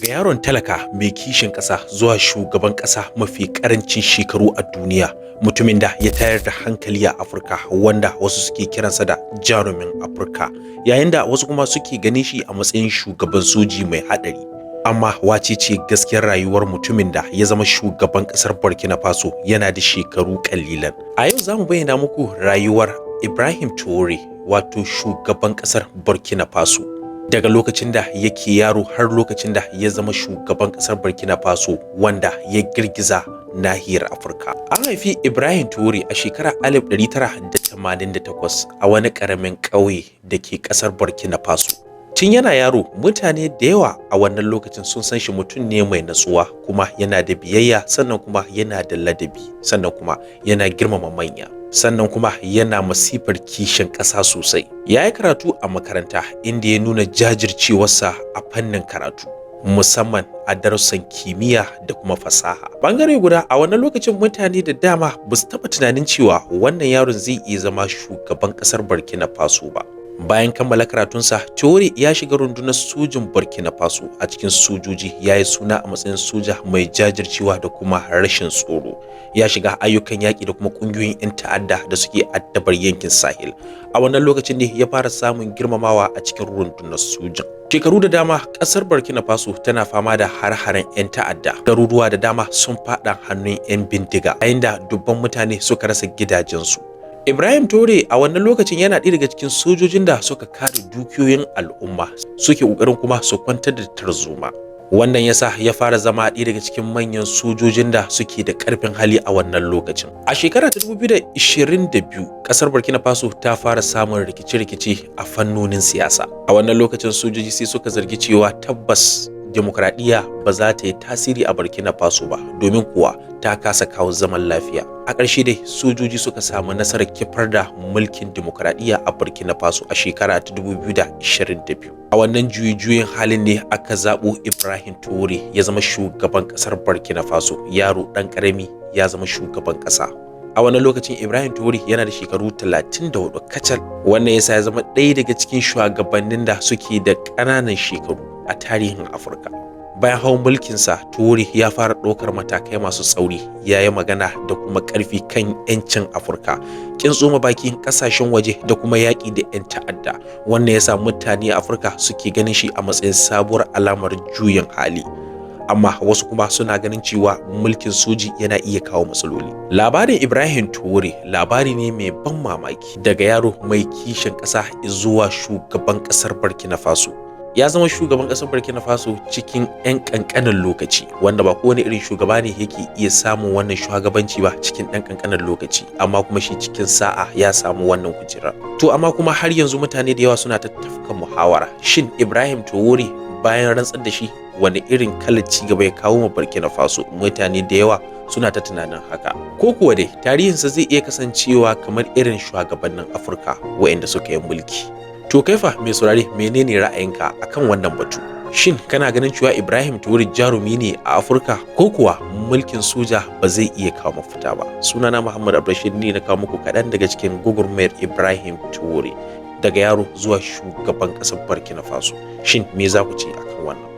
Daga yaron talaka mai kishin ƙasa zuwa shugaban ƙasa mafi ƙarancin shekaru a duniya, mutumin da ya tayar da hankali a Afirka, wanda wasu suke kiransa da jarumin Afirka, yayin da wasu kuma suke ganin shi a matsayin shugaban soji mai haɗari. Amma wace ce gaskiyar rayuwar mutumin da ya zama shugaban ƙasar Burkina Faso yana da shekaru ƙalilan? A yau za mu bayyana muku rayuwar Ibrahim Traore, wato shugaban ƙasar Burkina Faso, daga lokacin da yake yaro har lokacin da ya zama shugaban ƙasar Burkina Faso wanda ya girgiza nahiyar Afirka. An haifi Ibrahim Traore a shekarar 1988 a wani ƙaramin ƙauye da ke ƙasar Burkina Faso. Tun yana yaro, mutane da yawa a wannan lokacin sun san shi mutum ne mai natsuwa, kuma yana da biyayya, sannan kuma yana da ladabi, sannan kuma yana girmama manya. Sannan kuma yana masifar kishin ƙasa sosai. Ya yi karatu a makaranta, inda ya nuna jajircewarsa a fannin karatu, musamman a darussan kimiyya da kuma fasaha. Bangare guda, a wannan lokacin mutane da dama ba su taɓa tunanin cewa wannan yaron zai iya zama shugaban ƙasar Burkina Faso ba. Bayan kammala karatunsa, Traore ya shiga rundunar sojin Burkina Faso. A cikin sojoji ya yi suna a matsayin soja mai jajircewa da kuma rashin tsoro. Ya shiga ayyukan yaƙi da kuma ƙungiyoyin 'yan ta'adda da suke addabar yankin Sahel. A wannan lokacin ne ya fara samun girmamawa a cikin rundunar sojin. Shekaru da dama ƙasar Burkina Faso tana fama da har-haren 'yan ta'adda. Garuruwa da dama sun faɗa hannun 'yan bindiga, yayin da dubban mutane suka rasa gidajensu. Ibrahim Traore a wannan lokacin yana ɗaya daga cikin sojojin da suka kare dukiyoyin al'umma, suke ƙoƙarin kuma su kwantar da tarzoma. Wannan yasa ya fara zama ɗaya daga cikin manyan sojojin da suke da ƙarfin hali a wannan lokacin. A shekara ta 2022, ƙasar Burkina Faso ta fara samun rikice-rikice a fannonin siyasa. A wannan lokacin sojoji sai suka zargi cewa tabbas demokradiyya ba za ta yi tasiri a Burkina Faso ba, domin kuwa ta kasa kawo zaman lafiya. A ƙarshe dai sojoji suka samu nasarar kifar da mulkin demokradiyya a Burkina Faso a shekara ta 2022. A wannan juyi-juyin halin ne aka zaɓo Ibrahim Traore ya zama shugaban ƙasar Burkina Faso. Yaro ɗan ƙarami ya zama shugaban ƙasa. A wannan lokacin Ibrahim Traore yana da shekaru 34 kacal. Wannan yasa ya zama ɗaya daga cikin shugabannin da suke da ƙananan shekaru a tarihin Afirka. Bayan hawan mulkinsa, Traore ya fara ɗaukar matakai masu tsauri, ya yi magana da kuma ƙarfi kan 'yancin Afirka, ƙin tsoma bakin ƙasashen waje da kuma yaƙi da 'yan ta'adda. Wannan ya sa mutane a Afirka suke ganin shi a matsayin sabuwar alamar juyin hali. Amma wasu kuma suna ganin cewa mulkin soji yana iya kawo matsaloli. Labarin Ibrahim Traore labari ne mai ban mamaki, daga yaro mai kishin ƙasa zuwa shugaban ƙasar Burkina Faso. Ya zama shugaban ƙasar Burkina Faso cikin 'yan ƙanƙanin lokaci, wanda ba kowane irin shugaba ne yake iya samun wannan shugabanci ba cikin ɗan ƙanƙanin lokaci, amma kuma shi cikin sa'a ya samu wannan kujera. To amma kuma har yanzu mutane da yawa suna ta tafka muhawara. Shin Ibrahim Traore, bayan rantsar da shi, wani irin kalar ci gaba ya kawo ma Burkina Faso? Mutane da yawa suna ta tunanin haka. Ko kuwa dai tarihinsa zai iya kasancewa kamar irin shugabannin Afirka waɗanda suka yi mulki. To kai fa mai saurare, menene ra'ayinka akan wannan batu? Shin kana ganin cewa Ibrahim Traore jarumi ne a Afirka, ko kuwa mulkin soja ba zai iya kawo mafita ba? Sunana Muhammad Abdulrashid, ne na kawo muku kaɗan daga cikin gwagwarmayar Ibrahim Traore, daga yaro zuwa shugaban ƙasar Burkina Faso. Shin me za ku ce akan wannan?